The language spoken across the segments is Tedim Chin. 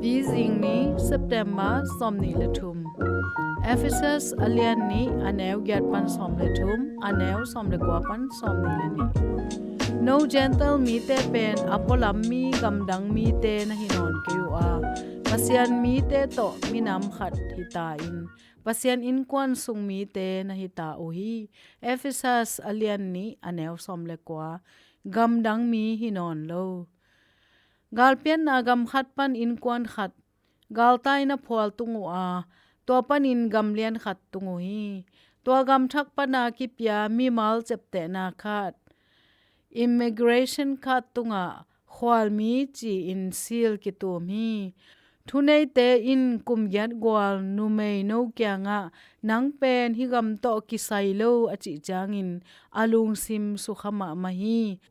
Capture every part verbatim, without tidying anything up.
Tuzing ni, September sawmnih le thum. Ephesus a lian nih, a neu giat pan sawm le thum, a neu sawm le kua pan sawmnih le nih. No Gentile mite pen a pualam mi gamdang mite na hi nawn kei uh a, Pasian mite tawh minam khat hi ta in, Pasian innkuan sung mite na hi ta uh hi. Ephesus a lian nih, a neu sawm le kua. Gamdang mi hi nawn lo. Galpianna gam khat pan innkuan khat galtai na phual tung uh a, tua panin gamlian khat tung uh hi. Tua gam thak pana kipia mimal ciaptehna khat, immigration card tungah khualmi ci-in seal kitum hi. Thuneite in kum giat gual numei no kiangah, "Nang pen hih gam tawh kisai lo," a cih ciangin a lungsim sukha mahmah hi.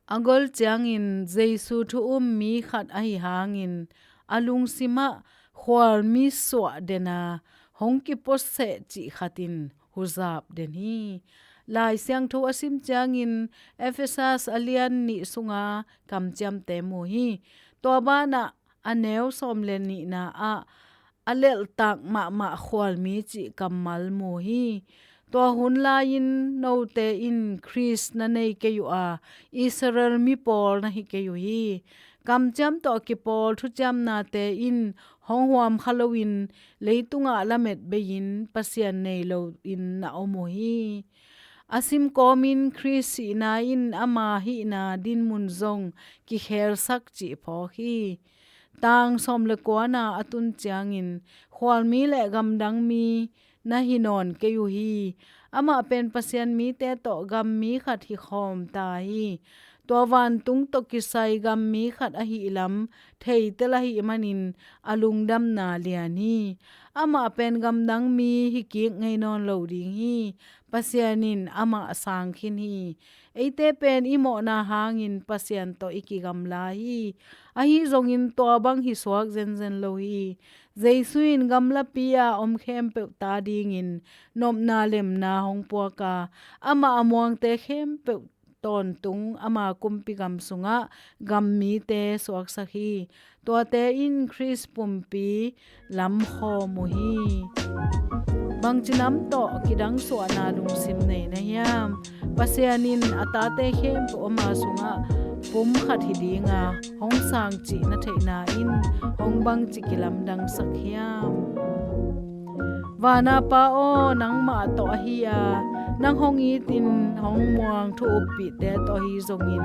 A gol ciangin Jesu thu um mi khat ahi hangin a lungsimah khualmi suah den a, hong kipuaseh cih khat in huzap den hi. Lai Siangtho a sim ciangin Ephesus a lian nih sunga kamciamte mu hi. Tua banah a neu sawm le nihna ah a lelhtak mahmah khualmi cih kammal mu hi. Tua hun lai-in note in Khrist na nei kei uh a, Israel mi pawl na hi kei uh hi. Kamciam tawh kipawl thuciamnate in hong huam kha loin leitungah lamet bei-in Pasian nei loin na om uh hi. A sim kawmin Khrist sihna in ama hihna dinmun zong kikhelsak cih phawk hi. Tang sawm le kuana a tun ciangin khualmi le gamdang mi na hi nawn kei uh hi. Amah pen Pasian mite tawh gam mi khat hi khawm ta hi. Tua vantung tawh kisai gam mi khat ahih lam theitel ahih manin a lungdamna lian hi. Amah pen gamdang mi hi kik ngei nawn lo ding hi. Pasian in amah sang khin hi. Eite pen i mawhna hangin Pasian tawh i kigamla hi. Ahi zongin tua bang hi suak zenzen lo hi. Jesu in gamlapi a om khempeuh ta dingin nopna lemna hong puak a, amah a muangte khempeuh tawntung ama kumpi gam sungah gam mite suaksak hi. Tuate in Khrist pumpi lam khawm uh hi. Bangci nam tawh kidang suahna lungsim nei na hiam? Pasian in a tate khempeuh ama sungah pum khat hi dinga hong sang cih na theihna in hong bangci kilamdangsak hiam? Vana Pa aw, nangmah tawh ahi a, nang hong itin hong muang thu uppihte tawh ahi zongin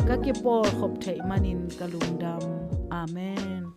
ka kipawlkhop theih manin ka lungdam. Amen.